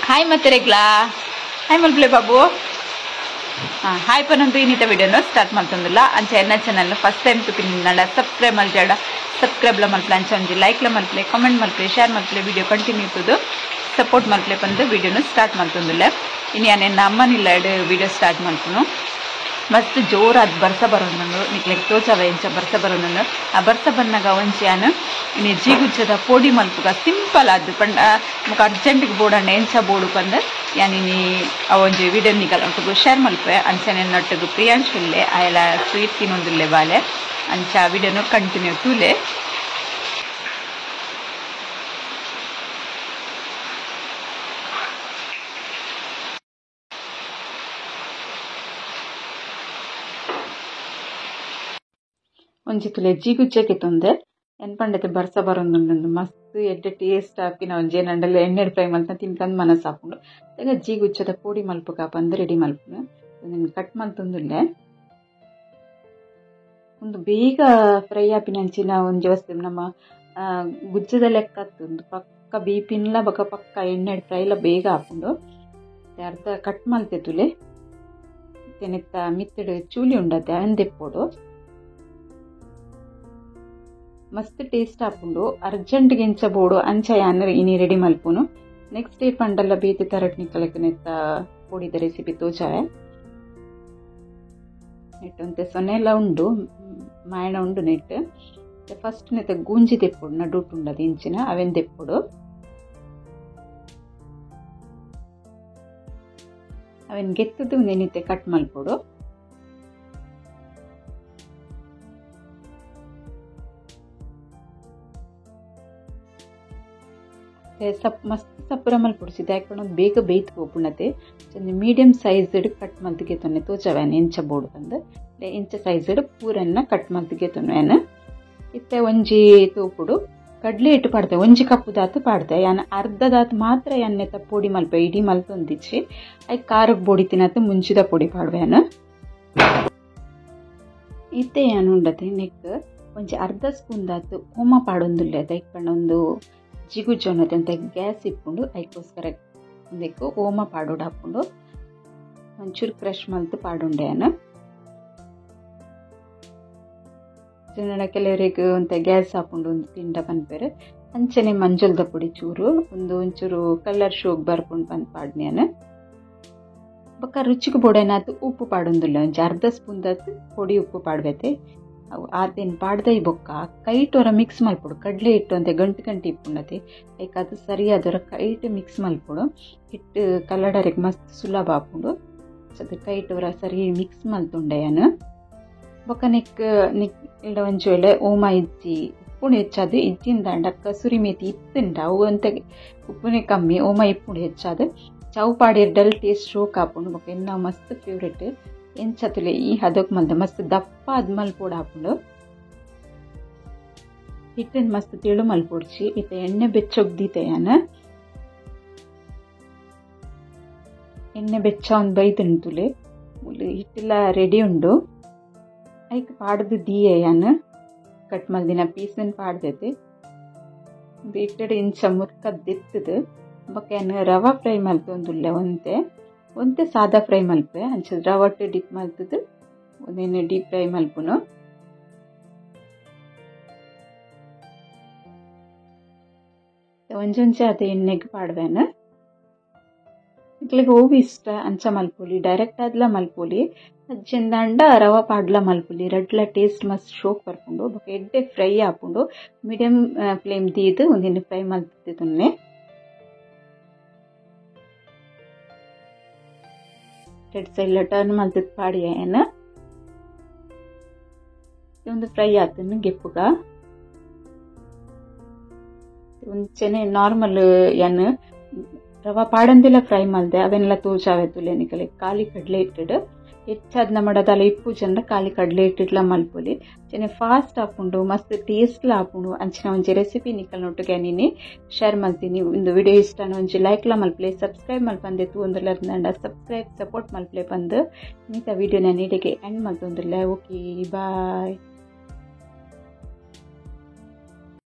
Hi ಮತ್ತೆರೆಗ್ಲಾ hi ಮಲ್ಪ್ಲೆ ಬಾಬು hi ಪನಂದು ಇನ್ನಿತ ವಿಡಿಯೋನು ಸ್ಟಾರ್ಟ್ ಮಾಡ್ತಂದಿಲ್ಲ ಅಂಚೆ ಎನ್ನ channel first time ತುಪಿನ subscribe ಮಲ್ಜಾಡ ಸಬ್ಸ್ಕ್ರೈಬ್ಲ ಮಲ್ಪ್ಲೆ ಅಂಚೆ ಒಂಜಿ ಲೈಕ್ಲ ಮಲ್ಪ್ಲೆ ಕಮೆಂಟ್ ಮಲ್ಪ್ಲೆ ಶೇರ್ ಮಲ್ಪ್ಲೆ ವಿಡಿಯೋ ಕಂಟಿನ್ಯೂ ಇತ್ತದು ಸಪೋರ್ಟ್ ಮಲ್ಪ್ಲೆ ಪಂದು ವಿಡಿಯೋನು ಸ್ಟಾರ್ಟ್ ಮಾಡ್ತಂದಿಲ್ಲ. ಇನ್ನು ನಾನು ಅಮ್ಮನಿಲ್ಲ ವಿಡಿಯೋ ಸ್ಟಾರ್ಟ್ ಮಾಡ್ತೀನಿ. ಮಸ್ತ್ ಜೋರಾದ ಬರ್ಸ ಬರೋನು ನಿಕ್ಲೆಗ್ ತೋಚವ ಎಂಚ ಬರ್ಸ ಬರೋನು ಆ ಬರ್ಸ ಬನ್ನಾಗ ಒಂಜಿ ಯಾನು ಇನ್ನು ಜೀಗುಜ್ಜದ ಪೋಡಿ ಮಲ್ಪುಗ ಸಿಂಪಲ್ ಅದು ಪಂಡ ಮುಖ ಅರ್ಜೆಂಟ್ಗೆ ಬೋಡಣ್ಣ ಎಂಚ ಬೋಡು ಪಂದ ಯಾನಿನಿ ಆ ಒಂಜಿ ವಿಡಿಯೋ ನಿಗಲ್ ಒಟ್ಟುಗು ಶೇರ್ ಮಲ್ಪೆ ಅಂಚನೆ ನೊಟ್ಟುಗು ಪ್ರಿಯಾಂಶ್ ಉಲ್ಲೆ ಆಯಲ ಸ್ವೀಟ್ ತಿನ್ನೊಂದುಲ್ಲೆ ಬಾಲೆ ಅಂಚ ಆ ವಿಡಿಯೋನು ಕಂಟಿನ್ಯೂ ತೂಲೆ. ಒಂಜಿ ತುಲೆ ಜೀಗುಜ್ಜಕ್ಕೆ ತೊಂದೆ ಎನ್ ಪಂಡತೆ ಬರ್ಸ ಬರೋಂದುಂಡು ಮಸ್ತ್ ಎಡ್ಡೆ ಟೇಸ್ಟ್ ಆಪಿನ ಒಂಜಿ ಏನಂಡಲ್ಲ ಎಣ್ಣೆ ಫ್ರೈ ಮಲ್ತ ತಿಂತಂದು ಮನಸ್ಸು ಹಾಕೊಂಡು ಈಗ ಜೀಗುಜ್ಜದ ಪೋಡಿ ಮಲ್ಪುಗ ಪಂದು ರೆಡಿ ಮಲ್ಪುನು ಕಟ್ ಮಲ್ತೊಂದುಲ್ಲೆ. ಒಂದು ಬೇಗ ಫ್ರೈ ಆಪಿನ ಅಂಚಿನ ಒಂಜಿ ವಸ್ತು ನಮ್ಮ ಗುಜ್ಜದ ಲೆಕ್ಕ ಒಂದು ಪಕ್ಕ ಬೀಪಿನ್ಲ ಬೊಕ ಪಕ್ಕ ಎಣ್ಣೆ ಫ್ರೈಲ ಬೇಗ ಹಾಕೊಂಡು ಅರ್ಧ ಕಟ್ ಮಲ್ತೆ ತುಲೆ ತೆನೆತ್ತ ಮಿತ್ತಡು ಚೂಲಿ ಉಂಡತೆ ಅಂದೆಪ್ಪೋಡು ಮಸ್ತ್ ಟೇಸ್ಟ್ ಆಪುಂಡು. ಅರ್ಜೆಂಟ್ಗೆ ಎಂಚ ಬೋಡು ಅಂಚ ಯಾನ್ ಇನಿ ರೆಡಿ ಮಲ್ಪುನು. ನೆಕ್ಸ್ಟ್ ಡೇ ಪಂಡಲ್ಲ ಬೇತೆ ತರಟ್ ನಿಕ್ಕಲಕ್ಕನೆತ್ತ ಪೊಡಿದ ರೆಸಿಪಿ ತೋಜಾವೆ. ನೆಟ್ ಒಂತೆ ಸೊನ್ನೆಲ್ಲ ಉಂಡು ಮಾಯಣ ಉಂಡು ನೆಟ್ ಫಸ್ಟ್ ನೆತ್ತ ಗೂಂಜಿ ದೆಪ್ಪುಡು ನಡುಟುಂಡು ಅದು ಇಂಚಿನ ಅವೆನ್ ದೆಪ್ಪುಡು ಅವೆನ್ ಗೆತ್ತದು ನೆನಿತೆ ಕಟ್ ಮಲ್ಪುಡು. ಸಪ್ ಮಸ್ತ್ ಸಪ್ಪುರ ಮಲ್ಪುಡ್ಸಿ ದಾಯೆ ಬೇಗ ಬೇಯ್ತು ಪೋಪುಂಡತೆ ಚಂದ medium sized cut ಮಲ್ತಿಗೆ ತೊನ್ನೆ ತೋಚವೇನು ಎಂಚ ಬೋಡು ಬಂದು ಎಂಚ ಸೈಜ್ಡ್ ಪೂರನ್ನ ಕಟ್ ಮಲ್ತಿಗೆ ತೊನ್ನೇನು. ಇತ್ತೆ ಒಂಜಿ ತೋಪುಡು ಕಡಲೆ ಹಿಟ್ಟು ಪಾಡ್ತೆ ಒಂಜಿ ಕಪ್ಪು ದಾತು ಪಾಡ್ತೆ ಯಾನ್ ಅರ್ಧ ದಾತು ಮಾತ್ರ ಯಾನ್ನೆತ್ತ ಪೊಡಿ ಮಲ್ಪೆ ಇಡೀ ಮಲ್ತೊಂದಿಚ್ಚಿ I ಖಾರಕ್ಕೆ ಪೊಡಿ ತಿನ್ನತ್ತೆ ಮುಂಚಿದ ಪೊಡಿ ಪಾಡ್ವೇನು. ಇತ್ತೆ ಯಾನ್ ಉಂಡತೆ ನೆಕ್ ಒಂಜಿ ಅರ್ಧ ಸ್ಪೂನ್ ದಾತು ಓಮ ಪಾಡೊಂದುಲ್ಲೆ ದೈಕಂಡೊಂದು ಜಿಗುಜ್ಜೊನತೆ ಅಂತ ಗ್ಯಾಸ್ ಇಪ್ಪುಂಡು ಐಕೋಸ್ಕರ ಒಂದಕ್ಕೆ ಓಮ ಪಾಡೋಡು ಹಾಕೊಂಡು ಒಂಚೂರು ಕ್ರಷ್ ಮಲ್ತು ಪಾಡುಂಡೆ. ಕೆಲವರಿಗೆ ಅಂತ ಗ್ಯಾಸ್ ಹಾಕೊಂಡು ಒಂದು ತಿಂಡ ಪನ್ಪೇರು ಅಂಚನೆ ಮಂಜಲ್ದ ಪೊಡಿ ಚೂರು ಒಂದು ಒಂಚೂರು ಕಲರ್ ಶೋಗ್ ಬರ್ಕೊಂಡು ಬಂದು ಪಾಡ್ನೇನು. ಬೊಕ್ಕ ರುಚಿಗೆ ಬೋಡೇನಾತು ಉಪ್ಪು ಪಾಡೊಂದುಲ್ಲ ಒಂಜಿ ಅರ್ಧ ಸ್ಪೂನ್ ದಾತು ಪೊಡಿ ಉಪ್ಪು ಪಾಡ್ಬೇತೆ ಅವು ಆತೇನು ಪಾಡ್ದೈ ಬೊಕ್ಕ ಕೈಟೋರ ಮಿಕ್ಸ್ ಮಲ್ಪೊಡು ಕಡಲೆ ಹಿಟ್ಟು ಅಂತ ಗಂಟು ಗಂಟು ಇಪ್ಪುಂಡತೆ ಲೈಕ್ ಅದು ಸರಿಯಾದವರ ಕೈಟ್ ಮಿಕ್ಸ್ ಮಲ್ಪೊಡು ಹಿಟ್ಟು ಕಲ್ಲಡರಿಗೆ ಮಸ್ತ್ ಸುಲಭ ಆಪುಂಡು ಅದು ಕೈಟೋರ ಸರಿ ಮಿಕ್ಸ್ ಮಲ್ತುಂಡೆ ಯಾನು. ಬೊಕ್ಕ ನೆಕ್ ನೆಕ್ ಇಡ ಒಂಜಿ ವೇಳೆ ಓಮ ಇಜ್ಜಿ ಉಪ್ಪುಂಡು ಹೆಚ್ಚಾದು ಇಜ್ಜಿಂದಾಂಡ ಕಸೂರಿ ಮೇತಿ ಇತ್ತುಂಡ ಅವು ಅಂತ ಉಪ್ಪುನೇ ಕಮ್ಮಿ ಓಮ ಇಪ್ಪುಂಡು ಹೆಚ್ಚಾದು ಚೌ ಪಾಡಿರ್ಡಲ್ ಟೇಸ್ಟ್ ಶೋಕ್ ಆಪುಂಡು ಬೊಕ್ಕ ಎನ್ನ ಮಸ್ತ್ ಫೇವ್ರೆಟ್ ಎಂಚತುಲೆ ಈ ಹದಕ್ ಮಲ್ದ ಮಸ್ತ್ ದಪ್ಪ ಅದ್ ಮಲ್ಪೊಡು ಹಾಪುಂಡು ಹಿಟ್ಟನ್ ಮಸ್ತ್ ತೆಳು ಮಲ್ಪೊಡ್ಚಿ ಇತ್ತ ಎಣ್ಣೆ ಬೆಚ್ಚೊಗ್ದೀತೆ ಯಾನ ಎಣ್ಣೆ ಬೆಚ್ಚ ಒಂದು ಬೈತುಂಡು ತುಲೆ ಹಿಟ್ಟೆಲ್ಲ ರೆಡಿ ಉಂಡು ಐಕ್ ಪಾಡ್ದು ದೀಯೆ ಯಾನ ಕಟ್ ಮಲ್ದಿನ ಪೀಸನ್ ಪಾಡ್ದೈತೆ ಹಿಟ್ಟಡು ಇಂಚ ಮುರ್ಕದ್ದೆತ್ತದು ಬೊಕ್ಕ ಯಾನ್ ರವಾ ಫ್ರೈ ಮಲ್ತೊಂದುಲ್ಲೆ ಒಂತೆ ಒಂತೆ ಸಾದಾ ಫ್ರೈ ಮಲ್ಪೆ ಅಂಚ ರವಟ್ಟು ಡಿಪ್ ಮಲ್ತದು ಒಂದೇನು ಡೀಪ್ ಫ್ರೈ ಮಲ್ಪುನು. ಒಂಜೊಂಜೆ ಅದು ಎಣ್ಣೆಗೆ ಪಾಡ್ವೇನು. ಇಕ್ಲಿಗೆ ಹೂವು ಇಷ್ಟ ಅಂಚ ಮಲ್ಪೊಲಿ ಡೈರೆಕ್ಟ್ ಆದ್ಲ ಮಲ್ಪೊಲಿ ಅಜ್ಜಿಂದಾಂಡ ರವಾ ಪಾಡ್ಲ ಮಲ್ಪೊಲಿ ರಡ್ಲ ಟೇಸ್ಟ್ ಮಸ್ತ್ ಶೋಕ್ ಬರ್ಪುಂಡು ಬೊಕ್ಕ ಎಡ್ಡೆ ಫ್ರೈ ಆಪುಂಡು ಮೀಡಿಯಂ ಫ್ಲೇಮ್ ದೀದು ಒಂದಿನ ಫ್ರೈ ಮಲ್ತುನ್ನೆ. Red side turn ಮಲ್ತದ ಪಾಡಿ ಏನ ಒಂದು ಫ್ರೈ ಆತನ್ನು ಗೆಪ್ಪುಗ ಒಂಚೆನೆ ನಾರ್ಮಲ್ ಯಾನ್ ರವಾ ಪಾಡಂದೆಲ್ಲ ಫ್ರೈ ಮಲ್ದೆ ಅವೆನ್ನೆಲ್ಲ ತೋಜಾವೆ ತುಲೆ ನಿಕಲೆ ಖಾಲಿ ಕಡಲೆ ಹಿಟ್ಟು ಹೆಚ್ಚಾದ ನಮ್ಮಡದಲ್ಲ ಇಪ್ಪು ಜನ ಖಾಲಿ ಕಡಲೆ ಹಿಟ್ಟಿಡ್ಲ ಮಲ್ಪೊಲಿ ಚೆನೆ ಫಾಸ್ಟ್ ಆಪುಂಡು ಮಸ್ತ್ ಟೇಸ್ಟ್ಲ ಆಪುಂಡು ಅಂಚಿನ ಒಂಜಿ ರೆಸಿಪಿ ನಿಕಲ್ ನೊಟ್ಟುಗೆ ನೀನಿ ಶೇರ್ ಮಲ್ತೀನಿ. ಒಂದು ವಿಡಿಯೋ ಇಷ್ಟ ಒಂಜಿ ಲೈಕ್ಲ ಮಲ್ಪಲೆ ಸಬ್ಸ್ಕ್ರೈಬ್ ಮಲ್ಪಂದೆ ತೂಂದುಲ್ಲ ಸಬ್ಸ್ಕ್ರೈಬ್ ಸಪೋರ್ಟ್ ಮಲ್ಪಲೆ ಬಂದು ನೀತ ವಿಡಿಯೋನ ನೀಡಿಗೆ ಎಂಡ್ ಮಲ್ತೊಂದುಲ್ಲ. Okay bye.